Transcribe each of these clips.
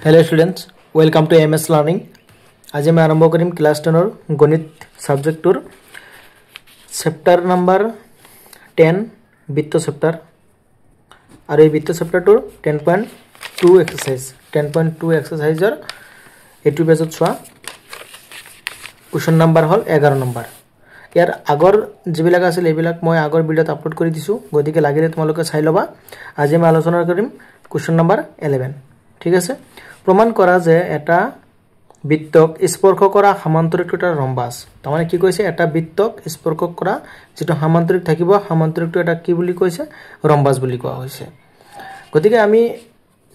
Hello students, welcome to M S learning. আজি আমি আৰম্ভ কৰিম ক্লাছ টেনৰ গণিত ছাবজেক্টটোৰ চেপ্টাৰ নাম্বাৰ 10, বৃত্ত চেপ্টাৰ। আৰু এই বৃত্ত চেপ্টাৰটোৰ 10.2 এক্সাৰচাইজ, 10.2 এক্সাৰচাইজৰ এইটো পেজত চোৱা কুৱেশ্যন নাম্বাৰ হ'ল 11 নম্বৰ। ইয়াৰ আগৰ যিবিলাক আছিল এইবিলাক মই আগৰ ভিডিঅ'ত আপলোড কৰি দিছোঁ, গতিকে লাগিলে তোমালোকে চাই ল'বা। আজি আমি আলোচনা কৰিম কুৱেশ্যন নাম্বাৰ 11। ঠিক আছে, প্ৰমাণ কৰা যে এটা বৃত্তক স্পৰ্শ কৰা সামান্তৰিকটো এটা ৰম্বাছ। তাৰমানে কি কৈছে, এটা বৃত্তক স্পৰ্শ কৰা যিটো সামান্তৰিক থাকিব, সামান্তৰিকটো এটা কি বুলি কৈছে, ৰম্বাছ বুলি কোৱা হৈছে। গতিকে আমি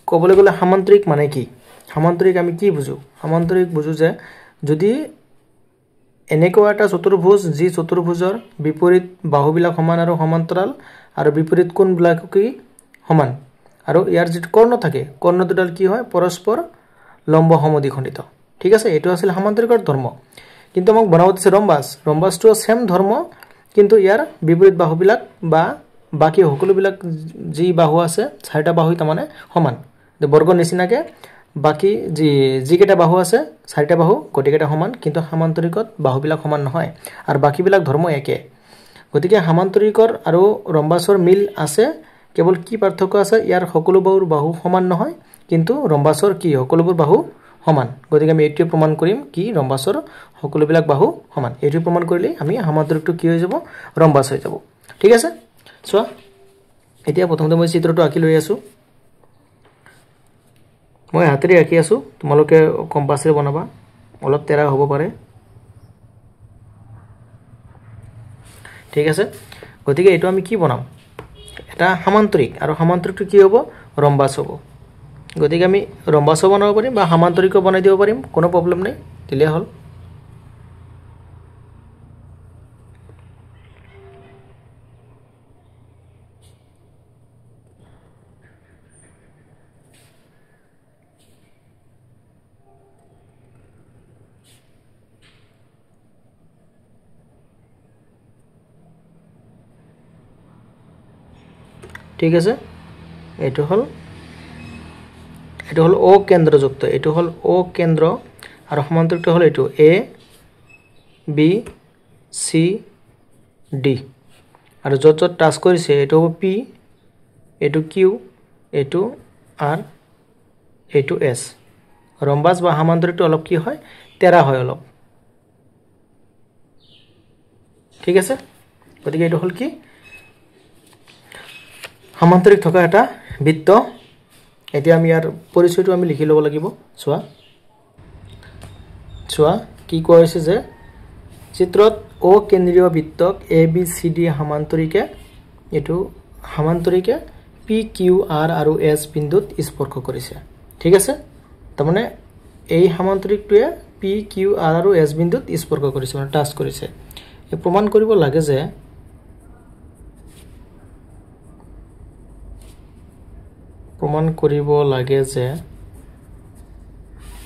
ক'বলৈ গ'লে সামান্তৰিক মানে কি, সামান্তৰিক আমি কি বুজোঁ? সামান্তৰিক বুজোঁ যে যদি এনেকুৱা এটা চতুৰ্ভুজ যি চতুৰ্ভুজৰ বিপৰীত বাহুবিলাক সমান আৰু সমান্তৰাল আৰু বিপৰীত কোণবিলাক কি সমান, আৰু ইয়াৰ যিটো কৰ্ণ থাকে, কৰ্ণ দুডাল কি হয়, পৰস্পৰ লম্ব সমদ্বিখণ্ডিত। ঠিক আছে, এইটো আছিল সামান্তৰিকৰ ধৰ্ম। কিন্তু আমাক বনাব দিছে ৰম্বাছ। ৰম্বাছটো ছেম ধৰ্ম, কিন্তু ইয়াৰ বিপৰীত বাহুবিলাক বা বাকী সকলোবিলাক যি বাহু আছে, চাৰিটা বাহু তাৰমানে সমান, বৰ্গৰ নিচিনাকৈ বাকী যিকেইটা বাহু আছে চাৰিটা বাহু গোটেইকেইটা সমান, কিন্তু সামান্তৰিকত বাহুবিলাক সমান নহয় আৰু বাকীবিলাক ধৰ্ম একে। গতিকে সামান্তৰিকৰ আৰু ৰম্বাছৰ মিল আছে, কেৱল কি পাৰ্থক্য আছে, ইয়াৰ সকলোবোৰ বাহু সমান নহয়, কিন্তু ৰম্বাছৰ কি সকলোবোৰ বাহু সমান। গতিকে আমি এইটোৱে প্ৰমাণ কৰিম কি ৰম্বাছৰ সকলোবিলাক বাহু সমান। এইটো প্ৰমাণ কৰিলেই আমি সামান্তৰিকটো কি হৈ যাব, ৰম্বাছ হৈ যাব। ঠিক আছে, চোৱা এতিয়া প্ৰথমতে মই চিত্ৰটো আঁকি লৈ আছোঁ, মই হাতেৰে আঁকি আছোঁ, তোমালোকে কম্পাছেৰে বনাবা, অলপ তেৰা হ'ব পাৰে। ঠিক আছে, গতিকে এইটো আমি কি বনাম, এটা সামান্তৰিক, আৰু সামান্তৰিকটো কি হ'ব, ৰম্বাছ হ'ব। গতিকে আমি ৰম্বাছো বনাব পাৰিম বা সামান্তৰিকো বনাই দিব পাৰিম, কোনো প্ৰব্লেম নাই, দিলেই হ'ল। ঠিক আছে, এইটো হ'ল অ' কেন্দ্ৰযুক্ত, এইটো হ'ল অ' কেন্দ্ৰ, আৰু সমান্তৰিকটো হ'ল এইটো এ বি চি ডি, আৰু য'ত য'ত টাচ কৰিছে এইটো হ'ব পি, এইটো কিউ, এইটো আৰ, এইটো এছ। ৰম্বাছ বা সামান্তৰিকটো অলপ কি হয়, তেৰা হয় অলপ। ঠিক আছে, গতিকে এইটো হ'ল কি, সামান্তৰিক থকা এটা বৃত্ত। এতিয়া আমি ইয়াৰ পৰিচয়টো আমি লিখি ল'ব লাগিব। চোৱা চোৱা কি কোৱা হৈছে যে চিত্ৰত অ' কেন্দ্ৰীয় বৃত্তক এ বি চি ডি সামান্তৰিকে, এইটো সামান্তৰিকে পি কিউ আৰ আৰু এছ বিন্দুত স্পৰ্শ কৰিছে। ঠিক আছে, তাৰমানে এই সামান্তৰিকটোৱে পি কিউ আৰ আৰু এছ বিন্দুত স্পৰ্শ কৰিছে, মানে টাচ কৰিছে। এই প্ৰমাণ কৰিব লাগে যে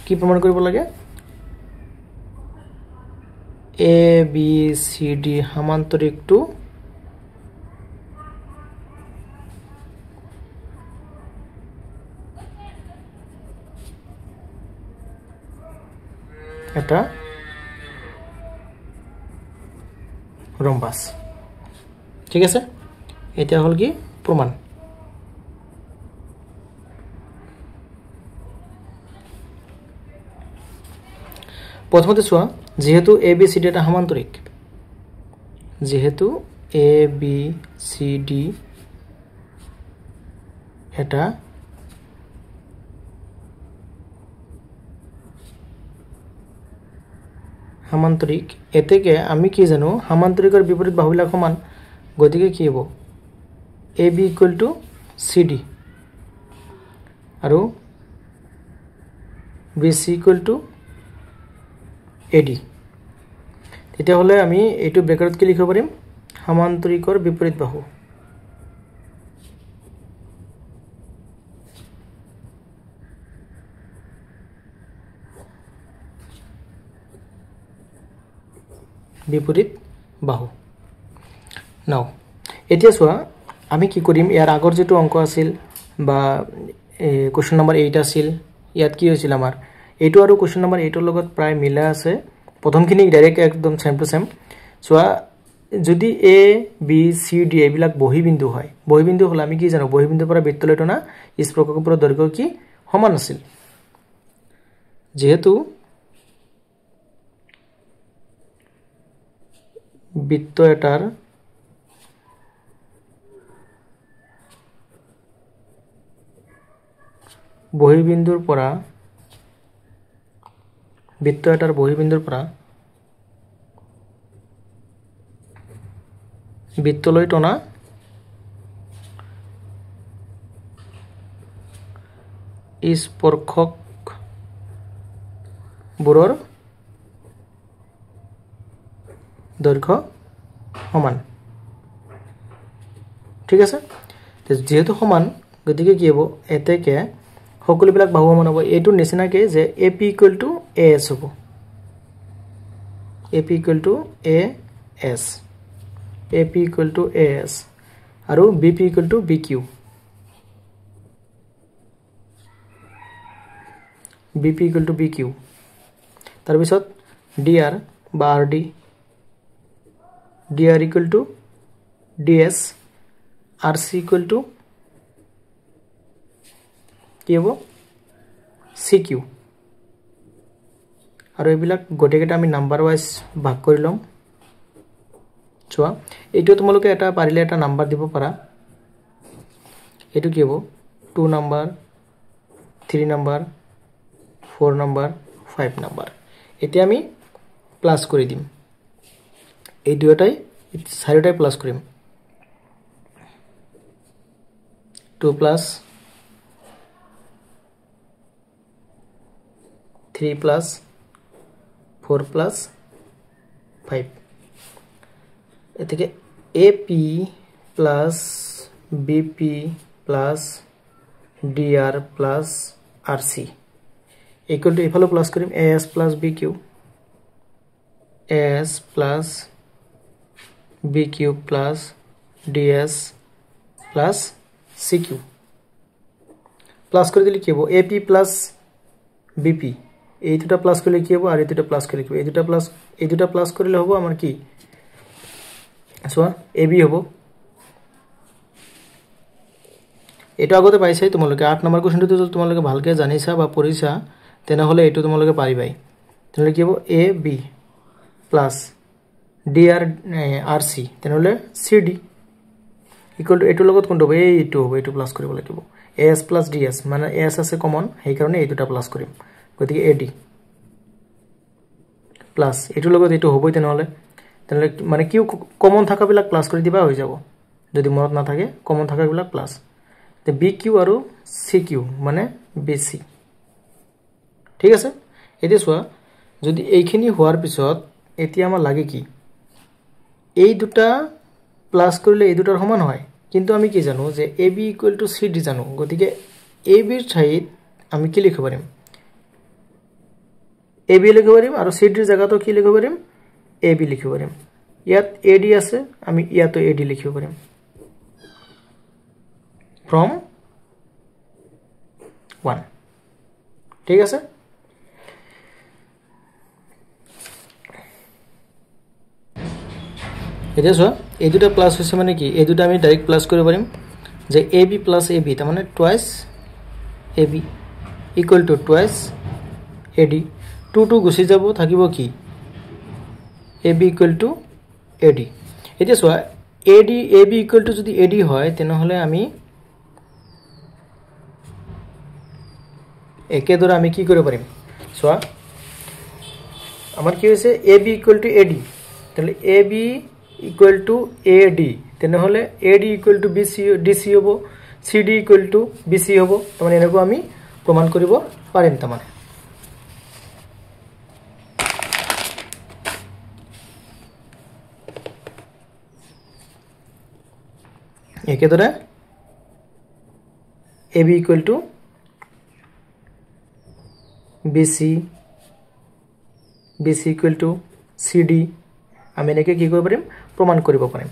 কি প্ৰমাণ কৰিব লাগে, এ বি চি ডি সামান্তৰিকটো এটা ৰম্বাছ। ঠিক আছে, এতিয়া হ'ল কি প্ৰমাণ। প্ৰথমতে চোৱা, যিহেতু এ বি চি ডি এটা সামান্তৰিক, যিহেতু এ বি চি ডি এটা সামান্তৰিক, এতেকে আমি কি জানো, সামান্তৰিকৰ বিপৰীত বাহুবিলাক সমান, গতিকে কি হ'ব, A B equal to C D আৰু B C equal to A D. তেতিয়াহ'লে আমি এইটো ব্ৰেকেটত কি লিখিব পাৰিম, সামান্তৰিকৰ বিপৰীত বাহু। বিপৰীত বাহু। নাও এতিয়া চোৱা আমি কি কৰিম, ইয়াৰ আগৰ যিটো অংক আছিল বা কুৱেশ্যন নম্বৰ 8 আছিল, ইয়াত কি হৈছিল আমাৰ এইটো আৰু কুৱেশ্যন নম্বৰ 8ৰ লগত প্ৰায় মিলা আছে। প্ৰথমখিনি ডাইৰেক্ট একদম চেম টু চেম। চোৱা, যদি এ বি চি ডি এইবিলাক বহিবিন্দু হয়, বহিবিন্দু হ'লে আমি কি জানো, বহিবিন্দুৰ পৰা বৃত্তলৈ টনা স্পৰ্শকবোৰৰ দৈৰ্ঘ্য কি সমান আছিল। যিহেতু বৃত্ত এটাৰ বহিবিন্দুৰ পৰা বৃত্ত এটাৰ বহিবিন্দুৰ পৰা বৃত্তলৈ টনা স্পৰ্শকবোৰৰ দৈৰ্ঘ্য সমান। ঠিক আছে, যিহেতু সমান গতিকে কি হ'ব, এতেকে সকলোবিলাক বাহু সমান হ'ব। এইটোৰ নিচিনাকৈ যে A P equal to A S হ'ব, A P equal to A S, A P equal to A S আৰু B P equal to B Q, B P equal to B Q. তাৰপিছত ডি আৰ বা R D, D R equal to D S, R C equal to কি হ'ব, C Q. আৰু এইবিলাক গোটেইকেইটা আমি number wise ভাগ কৰি ল'ম। চোৱা, এইটো তোমালোকে এটা পাৰিলে এটা নাম্বাৰ দিব পাৰা। এইটো কি হ'ব, 2 নাম্বাৰ, 3 নাম্বাৰ, 4 নাম্বাৰ, 5 নাম্বাৰ। এতিয়া আমি প্লাছ কৰি দিম, এই দুয়োটাই চাৰিওটাই প্লাছ কৰিম। 2 প্লাছ 3 প্লাছ 4 প্লাছ 5। এতেকে A P plus B P plus D R plus R C equal to এইফালেও প্লাছ কৰিম, A S plus B Q, A S plus B Q plus D S plus C Q. Plus কৰি দিলে কি হ'ব, A P plus B P, এই দুটা plus কৰিলে কি হ'ব আৰু এই দুটা প্লাছ কৰিলে কি হ'ব, এই দুটা প্লাছ কৰিলে হ'ব আমাৰ কি, চোৱা এ বি হ'ব। এইটো আগতে পাইছাই তোমালোকে, 8 নম্বৰ কুৱেশ্যনটো যদি তোমালোকে ভালকৈ জানিছা বা পঢ়িছা তেনেহ'লে এইটো তোমালোকে পাৰিবাই। তেনেহ'লে কি হ'ব, A B plus D R R C, তেনেহ'লে চি ডি ইকুৱেল টু এইটোৰ লগত কোনটো হ'ব, এইটো হ'ব, এইটো প্লাছ কৰিব লাগিব। A S plus D S, মানে এ এছ আছে কমন, সেইকাৰণে এই দুটা প্লাছ কৰিম। গতিকে এ ডি প্লাছ এইটোৰ লগত এইটো হ'বই। তেনেহ'লে মানে কিয় কমন থকাবিলাক প্লাছ কৰি দিবা হৈ যাব, যদি মনত নাথাকে কমন থকাবিলাক প্লাছ। বি কিউ আৰু চি কিউ মানে বি চি। ঠিক আছে, এতিয়া চোৱা, যদি এইখিনি হোৱাৰ পিছত এতিয়া আমাৰ লাগে কি, এই দুটা প্লাছ কৰিলে এই দুটাৰ সমান হয়, কিন্তু আমি কি জানো যে A B equal to C D জানো। গতিকে এ বিৰ ঠাইত আমি কি লিখিব পাৰিম, এ বি লিখিব পাৰিম, আৰু চি ডিৰ জেগাতো কি লিখিব পাৰিম, এ বি লিখিব পাৰিম। ইয়াত এ ডি আছে, আমি ইয়াতো এ ডি লিখিব পাৰিম ফ্ৰম 1। ঠিক আছে, এতিয়া চোৱা, এই দুটা প্লাছ হৈছে মানে কি, এই দুটা আমি ডাইৰেক্ট প্লাছ কৰিব পাৰিম যে A B plus A B, তাৰমানে twice A B equal to twice A D. 2 2 গুচি যাব, থাকিব কি, A B equal to A D. এতিয়া চোৱা, A D A B equal to যদি এ ডি হয় তেনেহ'লে আমি একেদৰে আমি কি কৰিব পাৰিম, চোৱা আমাৰ কি হৈছে, A B equal to A D, তেনেহ'লে A B equal to A D, তেনেহ'লে A D equal to B C D C হ'ব, C D equal to B C হ'ব। তাৰমানে এনেকুৱা আমি প্ৰমাণ কৰিব পাৰিম। তাৰমানে একেদৰে A B equal to B C, B C equal to C D, আমি এনেকৈ কি কৰিব পাৰিম, প্ৰমাণ কৰিব পাৰিম।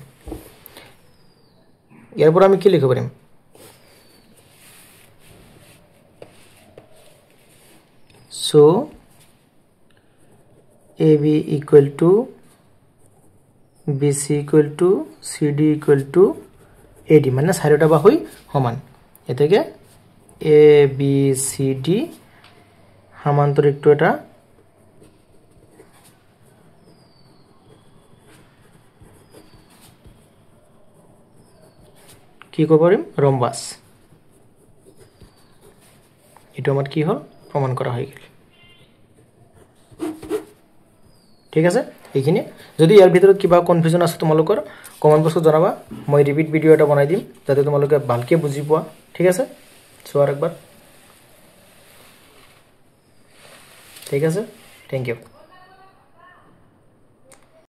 ইয়াৰ পৰা আমি কি লিখিব পাৰিম, So A B equal to B C equal to C D equal to A D, মানে চাৰিওটা বাহুই সমান। এতেকে এ বি চি ডি সামান্তৰিকটো এটা কি ক'ব পাৰিম, ৰম্বাছ। এইটো আমাৰ কি হ'ল, প্ৰমাণ কৰা হৈ গ'ল। ঠিক আছে, এইখিনি। যদি ইয়াৰ ভিতৰত কিবা কনফিউজন আছে তোমালোকৰ, কমেণ্ট বক্সত জনাবা, মই ৰিপিট ভিডিঅ' এটা বনাই দিম যাতে তোমালোকে ভালকৈ বুজি পোৱা। ঠিক আছে, চোৱাৰ একবাৰ। ঠিক আছে, thank U.